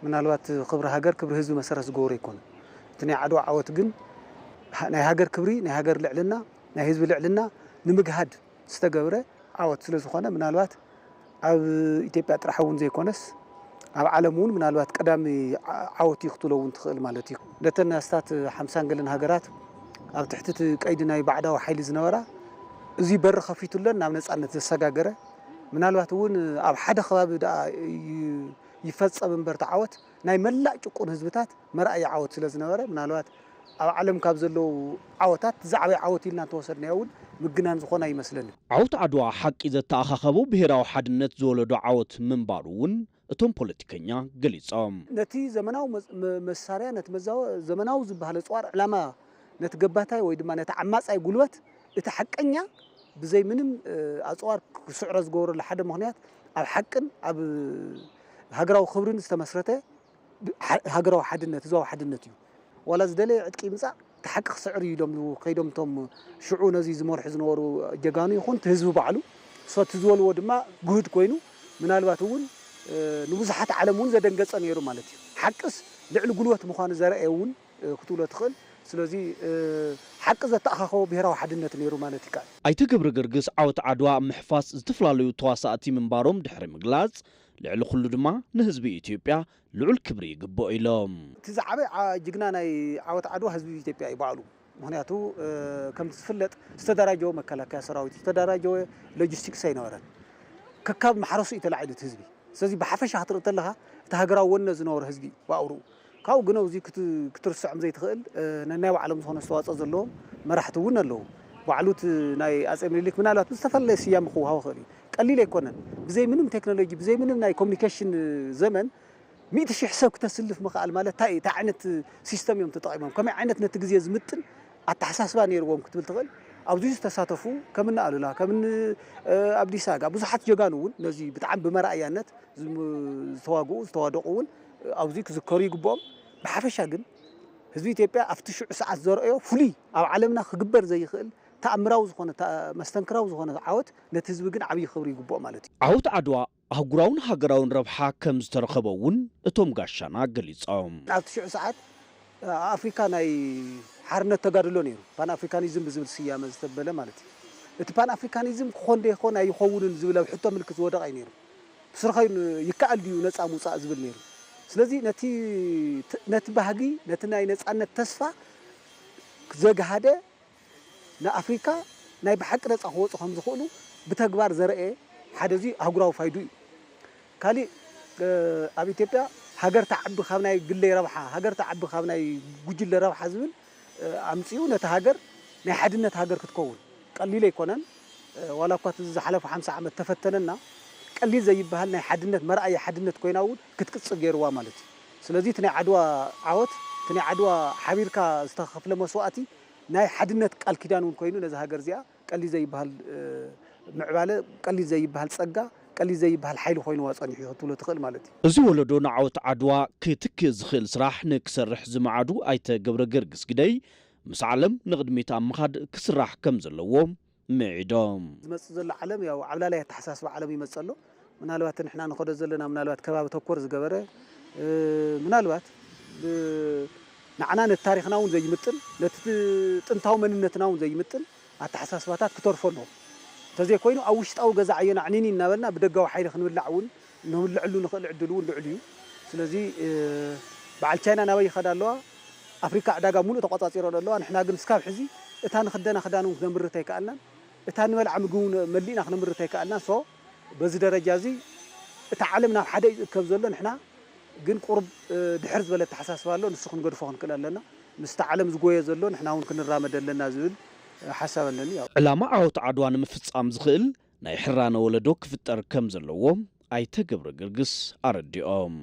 ምናልባት ክብሪ ሃገር፣ ክብሪ ህዝቢ መሰረት ዝገበሩ ኣይኮኑን። እቲ ናይ ዓድዋ ዓወት ግን ሃ-፣ ናይ ሃገር ክብሪ፣ ናይ ሃገር ልዕልና፣ ናይ ህዝቢ ልዕልና ንምግሃድ ዝተገብረ ዓወት ስለ ዝኾነ፣ ምናልባት ኣብ ኢትዮጵያ ጥራሕ እውን ዘይኮነስ ኣብ ዓለም እውን ምናልባት ቀዳሚ ዓ-፣ ዓወት እዩ ክትብሎ እውን ትኽእል ማለት እዩ። ነተን ኣስታት ሓምሳን ገለን ሃገራት ኣብ ትሕቲ እቲ ቀይዲ ናይ ባዕዳዊ ሓይሊ ዝነበራ እዚ በሪ ከፊቱለን ናብ ነጻነት ዘሰጋገረ፣ ምናልባት እውን ኣብ ሓደ ከባቢ ደኣ ይ-፣ ይፈጸም እምበር እቲ ዓወት ናይ መላእ ጭቁን ህዝብታት መርኣያ ዓወት ስለ ዝነበረ፣ ምናልባት ኣብ ዓለም ካብ ዘለዉ ዓወታት ዝዓበየ ዓወት ኢልና እንተወሰድናዮ እውን ምግናን ዝኾነ ኣይመስለንን። ዓወት ዓድዋ ሓቂ ዘተኣኻኸቦ ብሄራዊ ሓድነት ዝወለዶ ዓወት ምንባሩ እውን እቶም ፖለቲከኛ ገሊጾም። ነቲ ዘመናዊ መ-፣ መ-፣ መሳርያ፣ ነቲ መዛወ-፣ ዘመናዊ ዝበሃል ኣጽዋር ዕላማ፣ ነቲ ገባታይ ወይ ድማ ነቲ ዓማጻይ ጉልበት፣ እቲ ሓቀኛ ብዘይ ምንም፣ እ፣ ኣጽዋር ክስዕሮ ዝገበረሉ ሓደ ምኽንያት ኣብ ሓቅን ኣብ ሃገራዊ ክብርን ዝተመስረተ ብ-፣ ሓ-፣ ሃገራዊ ሓድነት፣ ህዝባዊ ሓድነት እዩ። ዋላ ዝደለየ ዕጥቂ ይምጻእ፣ እቲ ሓቂ ክስዕር እዩ ኢሎም ከይዶም እቶም ሽዑ ነዚ ዝመርሑ ዝነበሩ ጀጋኑ ይኹን እቲ ህዝቢ ባዕሉ። So፣ እቲ ዝበልዎ ድማ ግሁድ ኮይኑ፣ ምናልባት እውን፣ እ፣ ንብዙሓት ዓለም እውን ዘደንገጸ ነይሩ ማለት እዩ። ሓቅስ ልዕሊ ጉልበት ምዃኑ ዘርኣየ እውን፣ እ፣ ክትብሎ ትኽእል። ስለዚ፣ እ፣ ሓቂ ዘተኣኻኸቦ ብሄራዊ ሓድነት ነይሩ ማለት ይከኣል። ኣይተ ገብረ ገርግስ ዓወት ዓድዋ ኣብ ምሕፋስ ዝተፈላለዩ ተዋሳእቲ ምንባሮም ድሕሪ ምግላጽ፣ ልዕሊ ኩሉ ድማ ንህዝቢ ኢትዮጵያ ልዑል ክብሪ ይግብኦ ኢሎም። እቲ ዝዓበየ ዓ-፣ ጅግና ናይ ዓወት ዓድዋ ህዝቢ ኢትዮጵያ እዩ ባዕሉ። ምኽንያቱ፣ እ፣ ከምቲ ዝፍለጥ ዝተደራጀወ መከላከያ ሰራዊት፣ ዝተደራጀወ ሎጂስቲክስ ኣይነበረን። ከካብ ማሕረሱ እዩ ተላዒሉ እቲ ህዝቢ። ስለዚ ብሓፈሻ ክትርኢ እንተለኻ እቲ ሃገራዊ ወነ ዝነበሮ ህዝቢ እዩ ብኣውርኡ። ካብኡ ግን ኣብዚ ክት-፣ ክትርስዖም ዘይትኽእል፣ እ፣ ነናይ ባዕሎም ዝኾነ ኣስተዋፅኦ ዘለዎም መራሕቲ እውን ኣለዉ። ባዕሉ እቲ ናይ ኣጼ ምኒልክ ምናልባት ብዝተፈላለየ ስያመ ክወሃቦ ይኽእል እዩ። ቀሊል ኣይኮነን። ብዘይ ምንም ቴክኖሎጂ፣ ብዘይ ምንም ናይ ኮሚኒኬሽን ዘመን ሚእቲ ሺሕ ሰብ ክተስልፍ ምኽኣል ማለት እንታይ እዩ? እንታይ ዓይነት ሲስተም እዮም ተጠቒሞም? ከመይ ዓይነት ነቲ ግዜ ዝምጥን ኣተሓሳስባ ነይርዎም ክትብል ትኽእል? ኣብዚ ዝተሳተፉ ከም እኒ ኣሉላ፣ ከም እኒ፣ እ፣ ኣብዲሳ ኣጋ፣ ብዙሓት ጀጋኑ እውን ነዚ ብጣዕሚ ብመርኣያነት ዝም-፣ ዝተዋግኡ፣ ዝተዋደቑ እውን ኣብዚ ክዝከሩ ይግብኦም። ብሓፈሻ ግን ህዝቢ ኢትዮጵያ ኣብቲ ሽዑ ሰዓት ዘርኣዮ ፍሉይ፣ ኣብ ዓለምና ክግበር ዘይኽእል ተኣምራዊ ዝኾነ፣ ተኣ-፣ መስተንክራዊ ዝኾነ ዓወት ነቲ ህዝቢ ግን ዓብዪ ክብሪ ይግብኦ ማለት እዩ። ዓወት ዓድዋ ኣህጉራውን ሃገራውን ረብሓ ከም ዝተረኸቦ እውን እቶም ጋሻና ገሊጾም። ኣብቲ ሽዑ ሰዓት ኣብ ኣፍሪካ ናይ ሓርነት ተጋድሎ ነይሩ፣ ፓን ኣፍሪካኒዝም ብዝብል ስያመ ዝተበለ ማለት እዩ። እቲ ፓን ኣፍሪካኒዝም ክኾን ዶ ይኾን ኣይኾውንን ዝብል ኣብ ሕቶ ምልክት ዝወደቐ እዩ ነይሩ። ብስርኸይ ን-፣ ይከኣል ድዩ ነፃ ምውፃእ ዝብል ነይሩ። ስለዚ ነቲ፣ ነቲ ባህጊ፣ ነቲ ናይ ነፃነት ተስፋ ዘግሃደ ንኣፍሪካ ናይ ብሓቂ ነፃ ክወፁ ከም ዝኽእሉ ብተግባር ዘርአ ሓደ እዚ ኣህጉራዊ ፋይዱ እዩ። ካሊእ፣ እ፣ ኣብ ኢትዮጵያ ሃገር ትዓቢ ካብ ናይ ግለይ ረብሓ፣ ሃገር ትዓቢ ካብ ናይ ጉጅለ ረብሓ ዝብል፣ እ፣ ኣምፂኡ ነቲ ሃገር ናይ ሓድነት ሃገር ክትከውን ቀሊል ኣይኮነን። እ፣ ዋላ እኳ እቲ ዝሓለፈ ሓምሳ ዓመት ተፈተነና፣ ቀሊል ዘይበሃል ናይ ሓድነት መርኣያ ሓድነት ኮይና እውን ክትቅፅል ገይርዋ ማለት እዩ። ስለዚ እቲ ናይ ዓድዋ ዓወት፣ እቲ ናይ ዓድዋ ሓቢርካ ዝተኸፍለ መስዋእቲ ናይ ሓድነት ቃል ኪዳን እውን ኮይኑ ነዛ ሃገር እዚኣ ቀሊል ዘይበሃል፣ እ፣ ምዕባለ፣ ቀሊል ዘይበሃል ጸጋ፣ ቀሊል ዘይበሃል ሓይሊ ኮይንዋ ጸኒሑ እዩ ክትብሎ ትኽእል ማለት እዩ። እዚ ወለዶ ንዓወት ዓድዋ ክትክእ ዝኽእል ስራሕ ንክሰርሕ ዝመዓዱ ኣይተ ገብረ ገርግስ ግደይ፣ ምስ ዓለም ንቕድሚት ኣብ ምኻድ ክስራሕ ከም ዘለዎ ምዒዶም። ዝመጽእ ዘሎ ዓለም ያው ዓብላላይ ኣተሓሳስባ ዓለም ይመጽእ ኣሎ። ምናልባት ንሕና ንኸዶ ዘለና ምናልባት ከባቢ ተኮር ዝገበረ፣ እ፣ ምናልባት፣ እ፣ ንዓና ነቲ ታሪኽና እውን ዘይምጥን፣ ነቲ ጥንታዊ መንነትና እውን ዘይምጥን ኣተሓሳስባታት ክተርፎ ኣለዎ። እንተዘይኮይኑ ኣብ ውሽጣዊ ገዛ ዓዮና ዕኒኒ እናበልና ብደጋዊ ሓይሊ ክንብላዕ እውን፣ ንብልዐሉ ንኽእል ዕድል እውን ልዑል እዩ። ስለዚ በዓል ቻይና ናበይ ይኸዳ ኣለዋ? ኣፍሪካ ዕዳጋ ሙሉእ ተቋፃፂሮ ኣለዋ። ንሕና ግን እስካብ ሕዚ እታ ንኽደና ክዳን እውን ክነምርት ኣይከኣልናን፣ እታ ንበልዓ ምግቢ እውን መሊእና ክነምርት ኣይከኣልናን። ሶ በዚ ደረጃ እዚ እቲ ዓለም ናብ ሓደ እዩ ዝእከብ ዘሎ። ንሕና ግን ቁሩብ ድሕር ዝበለ ኣተሓሳስባ ኣሎ። ንሱ ክንገድፎ ክንክእል ኣለና። ምስቲ ዓለም ዝጎየ ዘሎ ንሕና እውን ክንራመድ ኣለና ዝብል ሓሳብ ኣለኒ። ዕላማ ዓወት ዓድዋ ንምፍፃም ዝኽእል ናይ ሕራነ ወለዶ ክፍጠር ከም ዘለዎ ኣይተ ገብረ ገርግስ ኣረዲኦም።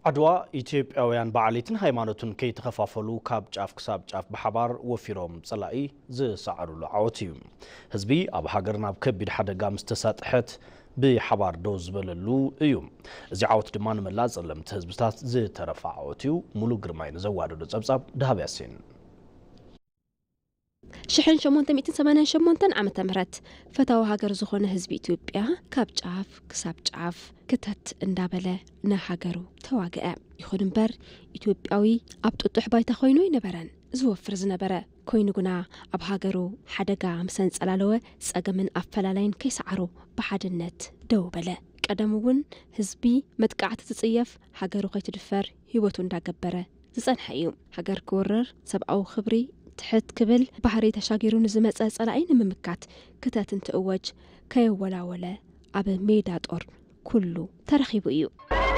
ዓድዋ ኢትዮጵያውያን ብዓሌትን ሃይማኖትን ከይተኸፋፈሉ ካብ ጫፍ ክሳብ ጫፍ ብሓባር ወፊሮም ጸላኢ ዝሰዓሩሉ ዓወት እዩ። ህዝቢ ኣብ ሃገር ናብ ከቢድ ሓደጋ ምስ ተሳጥሐት ብሓባር ደው ዝበለሉ እዩ። እዚ ዓወት ድማ ንመላእ ጸለምቲ ህዝብታት ዝተረፈ ዓወት እዩ። ሙሉ ግርማይ ንዘዋደዶ ጸብጻብ ደሃብ ያሲን። ሽሕን ሸሞንተ ሚእትን ሰማንያን ሸሞንተን ዓመተ ምህረት ፈታዊ ሃገር ዝኾነ ህዝቢ ኢትዮጵያ ካብ ጫፍ ክሳብ ጫፍ ክተት እንዳበለ ንሃገሩ ተዋግአ። ይኹን እምበር ኢትዮጵያዊ ኣብ ጥጡሕ ባይታ ኮይኑ ኣይነበረን ዝወፍር ዝነበረ። ኮይኑ ግና ኣብ ሃገሩ ሓደጋ ምስ ኣንጸላለወ ጸገምን ኣፈላላይን ከይሰዓሩ ብሓድነት ደው በለ። ቀደም እውን ህዝቢ መጥቃዕቲ ዝጽየፍ ሃገሩ ከይትድፈር ህይወቱ እንዳገበረ ዝጸንሐ እዩ። ሃገር ክውረር፣ ሰብኣዊ ክብሪ ትሕት ክብል ባህሪ ተሻጊሩ ንዝመጸ ጸላኢ ንምምካት ክተት እንትእወጅ ከየወላወለ ኣብ ሜዳ ጦር ኩሉ ተረኺቡ እዩ።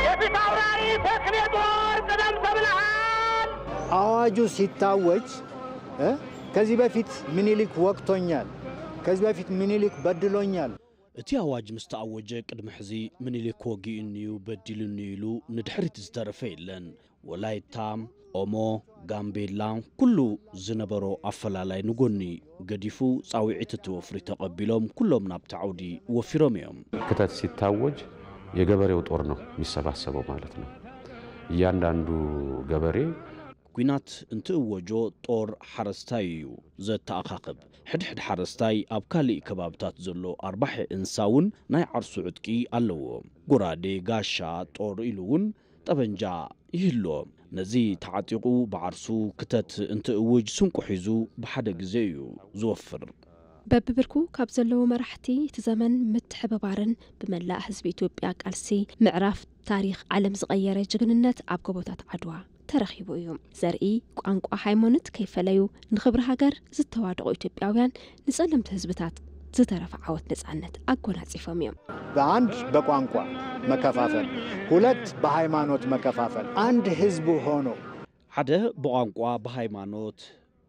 የፊት ኣውራሪ ተክሌ ጦር ቅደም ተብልሃል። አዋጁ ሲታወጅ እ ከዚህ በፊት ምኒልክ ወቅቶኛል፣ ከዚህ በፊት ምኒልክ በድሎኛል። እቲ ኣዋጅ ምስ ተኣወጀ ቅድሚ ሕዚ ምኒልክ ወጊኡኒ'ዩ በዲሉኒ ኢሉ ንድሕሪት ዝተረፈ የለን። ወላይታ፣ ኦሞ፣ ጋምቤላ ኩሉ ዝነበሮ ኣፈላላይ ንጎኒ ገዲፉ ጻውዒት እቲ ወፍሪ ተቐቢሎም ኩሎም ናብቲ ዓውዲ ወፊሮም እዮም። ክተት ሲታወጅ የገበሬው ጦር ነው የሚሰባሰበው ማለት ነው። እያንዳንዱ ገበሬ ኲናት እንትእወጆ ጦር ሓረስታይ እዩ ዘተኣኻኽብ። ሕድሕድ ሓረስታይ ኣብ ካሊእ ከባብታት ዘሎ ኣርባሒ እንስሳ እውን ናይ ዓርሱ ዕጥቂ ኣለዎ። ጎራዴ፣ ጋሻ፣ ጦር ኢሉ እውን ጠበንጃ ይህልዎ። ነዚ ተዓጢቑ ብዓርሱ ክተት እንትእውጅ ስንቁ ሒዙ ብሓደ ግዜ እዩ ዝወፍር። በብብርኩ ካብ ዘለዉ መራሕቲ እቲ ዘመን ምትሕብባርን ብመላእ ህዝቢ ኢትዮጵያ ቃልሲ ምዕራፍ ታሪኽ ዓለም ዝቐየረ ጅግንነት ኣብ ጎቦታት ዓድዋ ተረኺቡ እዩ። ዘርኢ፣ ቋንቋ፣ ሃይማኖት ከይፈለዩ ንኽብሪ ሃገር ዝተዋደቑ ኢትዮጵያውያን ንጸለምቲ ህዝብታት ዝተረፈ ዓወት ነጻነት ኣጎናጺፎም እዮም። በአንድ በቋንቋ መከፋፈል፣ ሁለት በሃይማኖት መከፋፈል፣ አንድ ህዝብ ሆኖ ሓደ ብቋንቋ ብሃይማኖት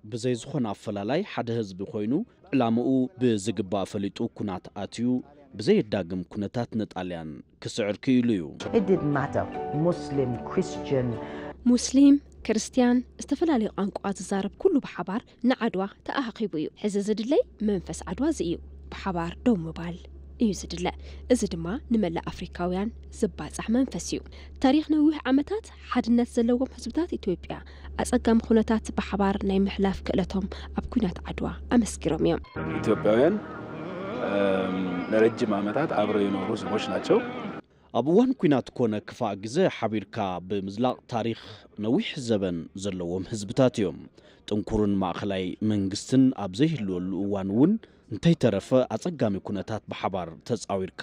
ብዘይ ዝኾነ ኣፈላላይ ሓደ ህዝቢ ኮይኑ ዕላምኡ ብዝግባእ ፈሊጡ ኩናት ኣትዩ ብዘየዳግም ኩነታት ንጣልያን ክስዕር ክኢሉ እዩ። It didn't matter Muslim, Christian, ሙስሊም፣ ክርስትያን፣ ዝተፈላለየ ቋንቋ ዝዛረብ ኩሉ ብሓባር ንዓድዋ ተኣኻኺቡ እዩ። ሕዚ ዝድለይ መንፈስ ዓድዋ እዚ እዩ። ብሓባር ደው ምባል እዩ ዝድለ። እዚ ድማ ንመላእ ኣፍሪካውያን ዝባጻሕ መንፈስ እዩ። ታሪኽ ነዊሕ ዓመታት ሓድነት ዘለዎም ህዝብታት ኢትዮጵያ ኣጸጋሚ ኩነታት ብሓባር ናይ ምሕላፍ ክእለቶም ኣብ ኲናት ዓድዋ ኣመስኪሮም እዮም። ኢትዮጵያውያን ለረጅም ዓመታት አብረው የኖሩ ህዝቦች ናቸው። ኣብ እዋን ኲናት ኮነ ክፋእ ግዘ ሓቢርካ ብምዝላቕ ታሪኽ ነዊሕ ዘበን ዘለዎም ህዝብታት እዮም። ጥንኩርን ማእኸላይ መንግስትን ኣብ ዘይህልወሉ እዋን እውን እንተይተረፈ ኣፀጋሚ ኩነታት ብሓባር ተፃዊርካ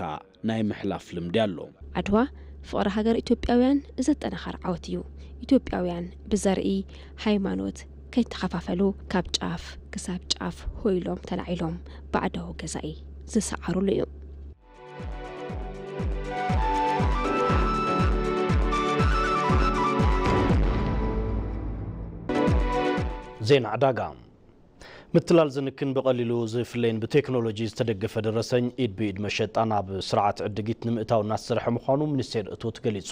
ናይ ምሕላፍ ልምዲ ኣሎ። ዓድዋ ፍቕሪ ሃገር ኢትዮጵያውያን ዘጠናኸረ ዓወት እዩ። ኢትዮጵያውያን ብዘርኢ፣ ሃይማኖት ከይተኸፋፈሉ ካብ ጫፍ ክሳብ ጫፍ ሆ ኢሎም ተላዒሎም ባዕዳዊ ገዛኢ ዝሰዓሩሉ እዩ። ዜና ዕዳጋ። ምትላል ዝንክን ብቐሊሉ ዝፍለይን ብቴክኖሎጂ ዝተደገፈ ደረሰኝ ኢድ ብኢድ መሸጣ ናብ ስርዓት ዕድጊት ንምእታው እናተሰርሐ ምዃኑ ሚኒስቴር እቶት ገሊጹ።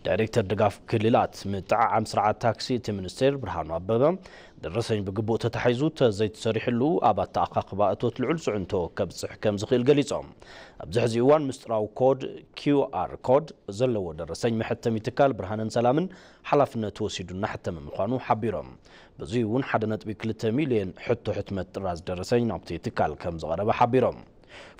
ዳይሬክተር ድጋፍ ክልላት ምጥዕዓም ስርዓት ታክሲ እቲ ሚኒስቴር ብርሃኑ ኣበበ፣ ደረሰኝ ብግቡእ ተታሒዙ ተዘይተሰሪሕሉ ኣብ ኣተኣኻኽባ እቶት ልዑል ፅዕንቶ ከብፅሕ ከም ዝኽእል ገሊፆም። ኣብዚ ሕዚ እዋን ምስጢራዊ ኮድ፣ ኪው ኣር ኮድ፣ ዘለዎ ደረሰኝ መሐተሚ ትካል ብርሃንን ሰላምን ሓላፍነቱ ወሲዱ እናሐተመ ምዃኑ ሓቢሮም። በዚ እውን ሓደ ነጥቢ ክልተ ሚልዮን ሕቶ ሕትመት ጥራዝ ደረሰኝ ናብቲ ትካል ከም ዝቐረበ ሓቢሮም።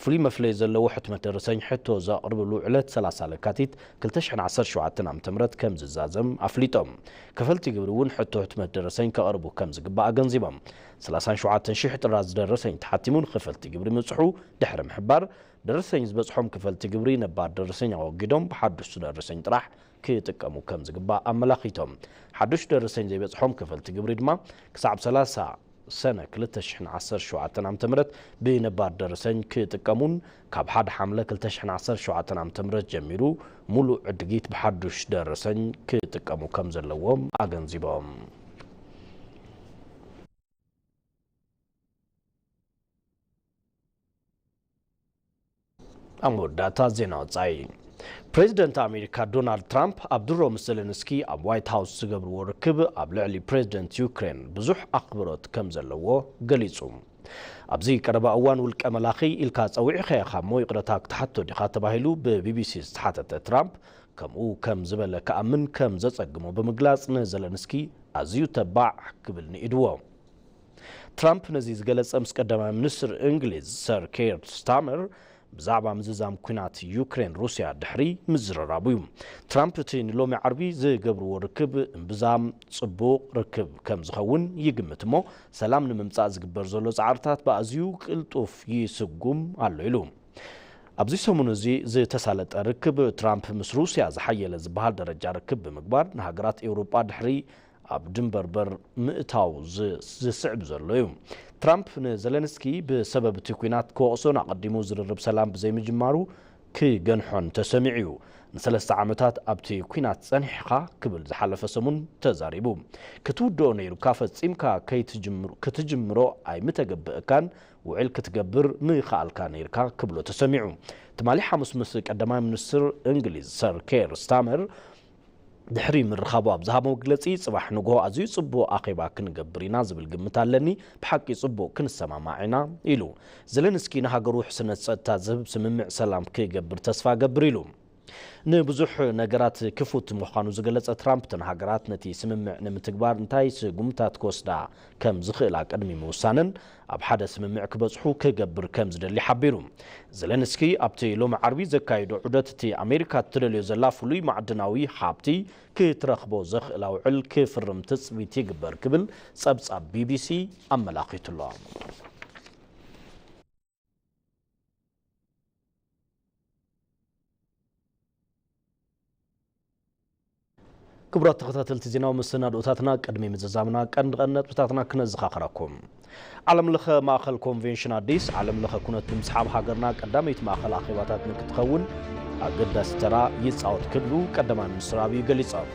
ፍሉይ መፍለይ ዘለዎ ሕትመት ደረሰኝ ሕቶ ዘቕርብሉ ዕለት ሰላሳ ለካቲት ክልተ ሽሕን ዓሰርተ ሸውዓተን ዓመተ ምህረት ከም ዝዛዘም ኣፍሊጦም። ከፈልቲ ግብሪ እውን ሕቶ ሕትመት ደረሰኝ ከቕርቡ ከም ዝግባእ ኣገንዚቦም። ሰላሳን ሸውዓተን ሽሕ ጥራዝ ደረሰኝ ተሓቲሙ ንከፈልቲ ግብሪ ምብጽሑ ድሕሪ ምሕባር፣ ደረሰኝ ዝበጽሖም ከፈልቲ ግብሪ ነባር ደረሰኝ ኣወጊዶም ብሓዱሽ ደረሰኝ ጥራሕ ክጥቀሙ ከም ዝግባእ ኣመላኺቶም። ሓዱሽ ደረሰኝ ዘይበጽሖም ከፈልቲ ግብሪ ድማ ክሳብ ሰላሳ ሰነ ክልተ ሽሕን ዓሰርተ ሸውዓተን ዓመተ ምህረት ብነባር ደረሰኝ ክጥቀሙን ካብ ሓደ ሓምለ ክልተ ሽሕን ዓሰርተ ሸውዓተን ዓመተ ምህረት ጀሚሩ ሙሉእ ዕድጊት ብሓዱሽ ደረሰኝ ክጥቀሙ ከም ዘለዎም ኣገንዚቦም። ኣብ መወዳእታ ዜና ወጻኢ። ፕሬዚደንት ኣሜሪካ ዶናልድ ትራምፕ ኣብ ድሮ ምስ ዘለንስኪ ኣብ ዋይት ሃውስ ዝገብርዎ ርክብ ኣብ ልዕሊ ፕሬዚደንት ዩክሬን ብዙሕ ኣኽብሮት ከም ዘለዎ ገሊጹ። ኣብዚ ቀረባ እዋን ውልቀ መላኺ ኢልካ ጸዊዕኻዮ ኢኻ እሞ ይቕረታ ክትሓቶ ዲኻ ተባሂሉ ብቢቢሲ ዝተሓተተ ትራምፕ ከምኡ ከም ዝበለ ክኣምን ከም ዘጸግሞ ብምግላጽ ንዘለንስኪ ኣዝዩ ተባዕ ክብል ንኢድዎ። ትራምፕ ነዚ ዝገለጸ ምስ ቀዳማይ ሚኒስትር እንግሊዝ ሰር ኬር ስታመር ብዛዕባ ምዝዛም ኲናት ዩክሬን ሩስያ ድሕሪ ምዝርራቡ እዩ። ትራምፕ እቲ ንሎሚ ዓርቢ ዝገብርዎ ርክብ እምብዛም ጽቡቕ ርክብ ከም ዝኸውን ይግምት እሞ ሰላም ንምምጻእ ዝግበር ዘሎ ጻዕርታት ብኣዝዩ ቅልጡፍ ይስጉም ኣሎ ኢሉ። ኣብዚ ሰሙን እዚ ዝተሳለጠ ርክብ ትራምፕ ምስ ሩስያ ዝሓየለ ዝበሃል ደረጃ ርክብ ብምግባር ንሃገራት ኤውሮጳ ድሕሪ ኣብ ድንበርበር ምእታው ዝ- ዝስዕብ ዘሎ እዩ። ትራምፕ ንዘለንስኪ ብሰበብ እቲ ኲናት ክወቕሶን ኣቐዲሙ ዝርርብ ሰላም ብዘይምጅማሩ ክገንሖን ተሰሚዑ እዩ። ንሰለስተ ዓመታት ኣብቲ ኲናት ጸኒሕኻ ክብል ዝሓለፈ ሰሙን ተዛሪቡ። ክትውድኦ ነይሩካ ፈጺምካ ከይትጅምር- ክትጅምሮ ኣይምተገብእካን ውዕል ክትገብር ምኸኣልካ ነይርካ ክብሎ ተሰሚዑ። ትማሊ ሓሙስ ምስ ቀዳማይ ሚኒስትር እንግሊዝ ሰር ኬር ስታመር ድሕሪ ምርኻቡ ኣብ ዝሃቦ መግለጺ ጽባሕ ንግሆ ኣዝዩ ጽቡቕ ኣኼባ ክንገብር ኢና ዝብል ግምት ኣለኒ፣ ብሓቂ ጽቡቕ ክንሰማማዕ ኢና ኢሉ። ዘለንስኪ ንሃገሩ ውሕስነት ጸጥታ ዝህብ ስምምዕ ሰላም ክገብር ተስፋ እገብር ኢሉ። ንብዙሕ ነገራት ክፉት ምዃኑ ዝገለጸ ትራምፕ እተን ሃገራት ነቲ ስምምዕ ንምትግባር እንታይ ስጉምታት ክወስዳ ከም ዝኽእላ ቅድሚ ምውሳነን ኣብ ሓደ ስምምዕ ክበጽሑ ክገብር ከም ዝደሊ ሓቢሩ። ዘለንስኪ ኣብቲ ሎሚ ዓርቢ ዘካየዶ ዑደት እቲ ኣሜሪካ እትደልዮ ዘላ ፍሉይ ማዕድናዊ ሃብቲ ክትረኽቦ ዘኽእላ ውዕል ክፍርም ትጽቢት ይግበር ክብል ጸብጻብ ቢቢሲ ኣመላኺቱ ኣሎ። ክቡራት ተኸታተልቲ ዜናዊ መሰናድኦታትና ቅድሚ ምዝዛምና ቀንዲ ቀንዲ ነጥብታትና ክነዘኻኽረኩም። ዓለም ለኸ ማእኸል ኮንቬንሽን ኣዲስ ዓለም ለኸ ኩነት ብምስሓብ ሃገርና ቀዳመይቲ ማእኸል ኣኼባታት ንክትኸውን ኣገዳሲ ተራ ይፃወት ክብሉ ቀዳማይ ሚኒስትር ኣብዩ ገሊፆም።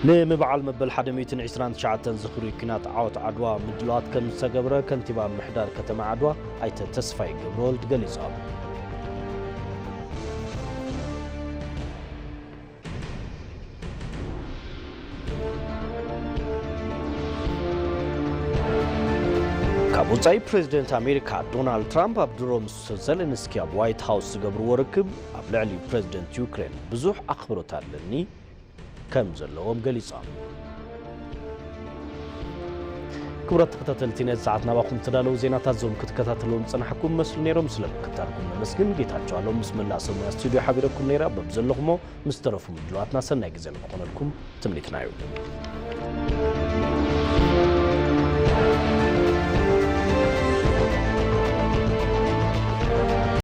ንምብዓል መበል ሓደ ሚእትን ዕስራን ትሽዓተን ዝኽሪ ኲናት ዓወት ዓድዋ ምድላዋት ከም ዝተገብረ ከንቲባ ምምሕዳር ከተማ ዓድዋ ኣይተ ተስፋይ ገብረወልድ ገሊጾም። ካብ ወጻኢ ፕሬዚደንት ኣሜሪካ ዶናልድ ትራምፕ ኣብ ድሮ ምስ ዘለንስኪ ኣብ ዋይት ሃውስ ዝገብርዎ ርክብ ኣብ ልዕሊ ፕሬዚደንት ዩክሬን ብዙሕ ኣኽብሮት ኣለኒ ከም ዘለዎም ገሊጾም። ክቡራት ተኸታተልቲ ነዚ ሰዓት ናባኹም ዝተዳለዉ ዜናታት ዞም ክትከታተልዎም ዝጸናሕኩም መስሉ ነይሮም። ስለ ምክታልኩም ነመስግን። ጌታቸው ኣሎም ምስ መላእ ሰብ ሞያ ስቱድዮ ሓቢረኩም ነይረ። በብዘለኹሞ ምስ ተረፉ ምድላዋትና ሰናይ ግዜ ንክኾነልኩም ትምኒትና እዩ።